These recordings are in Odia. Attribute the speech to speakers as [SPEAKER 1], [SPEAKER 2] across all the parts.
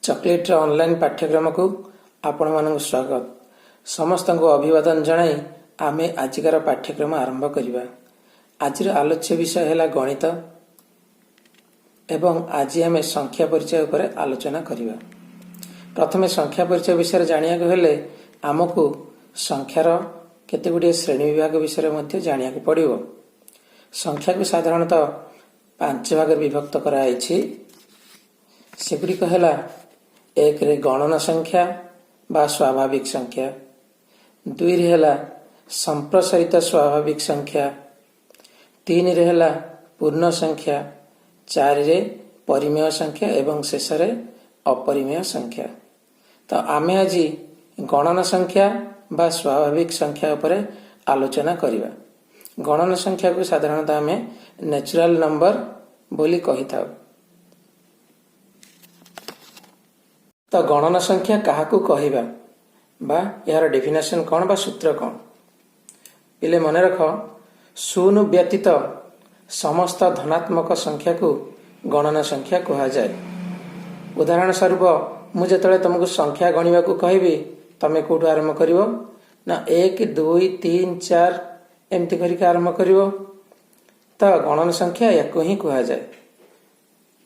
[SPEAKER 1] ଚକୋଲେଟ୍ର ଅନଲାଇନ୍ ପାଠ୍ୟକ୍ରମକୁ ଆପଣମାନଙ୍କୁ ସ୍ୱାଗତ। ସମସ୍ତଙ୍କୁ ଅଭିବାଦନ ଜଣାଇ ଆମେ ଆଜିକାର ପାଠ୍ୟକ୍ରମ ଆରମ୍ଭ କରିବା। ଆଜିର ଆଲୋଚ୍ୟ ବିଷୟ ହେଲା ଗଣିତ ଏବଂ ଆଜି ଆମେ ସଂଖ୍ୟା ପରିଚୟ ଉପରେ ଆଲୋଚନା କରିବା। ପ୍ରଥମେ ସଂଖ୍ୟା ପରିଚୟ ବିଷୟରେ ଜାଣିବାକୁ ହେଲେ ଆମକୁ ସଂଖ୍ୟାର କେତେ ଗୁଡ଼ିଏ ଶ୍ରେଣୀ ବିଭାଗ ବିଷୟରେ ମଧ୍ୟ ଜାଣିବାକୁ ପଡ଼ିବ। ସଂଖ୍ୟାକୁ ସାଧାରଣତଃ ପାଞ୍ଚ ଭାଗରେ ବିଭକ୍ତ କରାଯାଇଛି। ସେଗୁଡ଼ିକ ହେଲା, ଏକରେ ଗଣନ ସଂଖ୍ୟା ବା ସ୍ୱାଭାବିକ ସଂଖ୍ୟା, ଦୁଇରେ ହେଲା ସମ୍ପ୍ରସାରିତ ସ୍ୱାଭାବିକ ସଂଖ୍ୟା, ତିନିରେ ହେଲା ପୂର୍ଣ୍ଣ ସଂଖ୍ୟା, ଚାରିରେ ପରିମେୟ ସଂଖ୍ୟା ଏବଂ ଶେଷରେ ଅପରିମେୟ ସଂଖ୍ୟା। ତ ଆମେ ଆଜି ଗଣନ ସଂଖ୍ୟା ବା ସ୍ୱାଭାବିକ ସଂଖ୍ୟା ଉପରେ ଆଲୋଚନା କରିବା। ଗଣନ ସଂଖ୍ୟାକୁ ସାଧାରଣତଃ ଆମେ ନ୍ୟାଚୁରାଲ ନମ୍ବର ବୋଲି କହିଥାଉ। ତ ଗଣନ ସଂଖ୍ୟା କାହାକୁ କହିବା ବା ଏହାର ଡେଫିନେସନ କ'ଣ ବା ସୂତ୍ର କ'ଣ? ପିଲେ, ମନେ ରଖ, ଶୂନ ବ୍ୟତୀତ ସମସ୍ତ ଧନାତ୍ମକ ସଂଖ୍ୟାକୁ ଗଣନ ସଂଖ୍ୟା କୁହାଯାଏ। ଉଦାହରଣ ସ୍ୱରୂପ, ମୁଁ ଯେତେବେଳେ ତମକୁ ସଂଖ୍ୟା ଗଣିବାକୁ କହିବି, ତମେ କୋଉଠୁ ଆରମ୍ଭ କରିବ ନା ଏକ, ଦୁଇ, ତିନି, ଚାରି ଏମିତି କରିକି ଆରମ୍ଭ କରିବ। ତ ଗଣନ ସଂଖ୍ୟା ୟାକୁ ହିଁ କୁହାଯାଏ।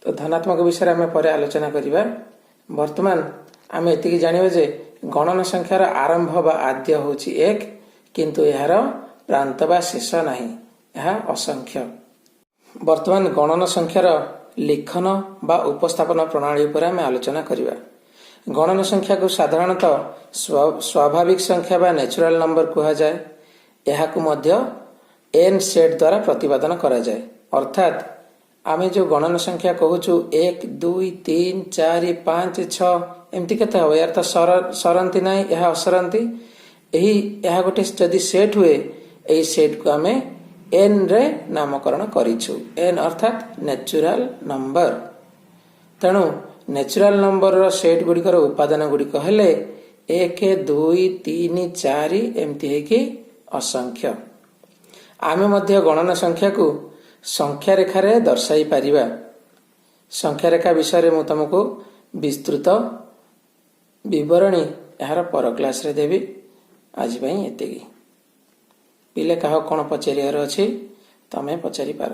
[SPEAKER 1] ତ ଧନାତ୍ମକ ବିଷୟରେ ଆମେ ପରେ ଆଲୋଚନା କରିବା। ବର୍ତ୍ତମାନ ଆମେ ଏତିକି ଜାଣିବା ଯେ ଗଣନ ସଂଖ୍ୟାର ଆରମ୍ଭ ବା ଆଦ୍ୟ ହେଉଛି ଏକ, କିନ୍ତୁ ଏହାର ପ୍ରାନ୍ତ ବା ଶେଷ ନାହିଁ, ଏହା ଅସଂଖ୍ୟ। ବର୍ତ୍ତମାନ ଗଣନ ସଂଖ୍ୟାର ଲିଖନ ବା ଉପସ୍ଥାପନ ପ୍ରଣାଳୀ ଉପରେ ଆମେ ଆଲୋଚନା କରିବା। ଗଣନ ସଂଖ୍ୟାକୁ ସାଧାରଣତଃ ସ୍ୱାଭାବିକ ସଂଖ୍ୟା ବା ନ୍ୟାଚୁରାଲ ନମ୍ବର କୁହାଯାଏ। ଏହାକୁ ମଧ୍ୟ ଏନ୍ ସେଟ୍ ଦ୍ୱାରା ପ୍ରତିପାଦନ କରାଯାଏ। ଅର୍ଥାତ୍ ଆମେ ଯେଉଁ ଗଣନ ସଂଖ୍ୟା କହୁଛୁ, ଏକ, ଦୁଇ, ତିନି, ଚାରି, ପାଞ୍ଚ, ଛଅ, ଏମିତି କେତେ ହବ, ଏହାର ତ ସରନ୍ତି ନାହିଁ, ଏହା ଅସରନ୍ତି। ଏହା ଗୋଟେ ଯଦି ସେଟ୍ ହୁଏ, ଏହି ସେଟ୍କୁ ଆମେ ଏନ୍ ରେ ନାମକରଣ କରିଛୁ। ଏନ୍ ଅର୍ଥାତ୍ ନ୍ୟାଚୁରାଲ ନମ୍ବର। ତେଣୁ ନ୍ୟାଚୁରାଲ ନମ୍ବରର ସେଟ୍ ଗୁଡ଼ିକର ଉପାଦାନ ଗୁଡ଼ିକ ହେଲେ ଏକ, ଦୁଇ, ତିନି, ଚାରି ଏମିତି ହେଇକି ଅସଂଖ୍ୟ। ଆମେ ମଧ୍ୟ ଗଣନ ସଂଖ୍ୟାକୁ ସଂଖ୍ୟା ରେଖାରେ ଦର୍ଶାଇ ପାରିବା। ସଂଖ୍ୟା ରେଖା ବିଷୟରେ ମୁଁ ତମକୁ ବିସ୍ତୃତ ବିବରଣୀ ଏହାର ପର କ୍ଲାସରେ ଦେବି। ଆଜି ପାଇଁ ଏତିକି। ପିଲେ, କାହାକୁ କ'ଣ ପଚାରିବାର ଅଛି, ତମେ ପଚାରିପାର।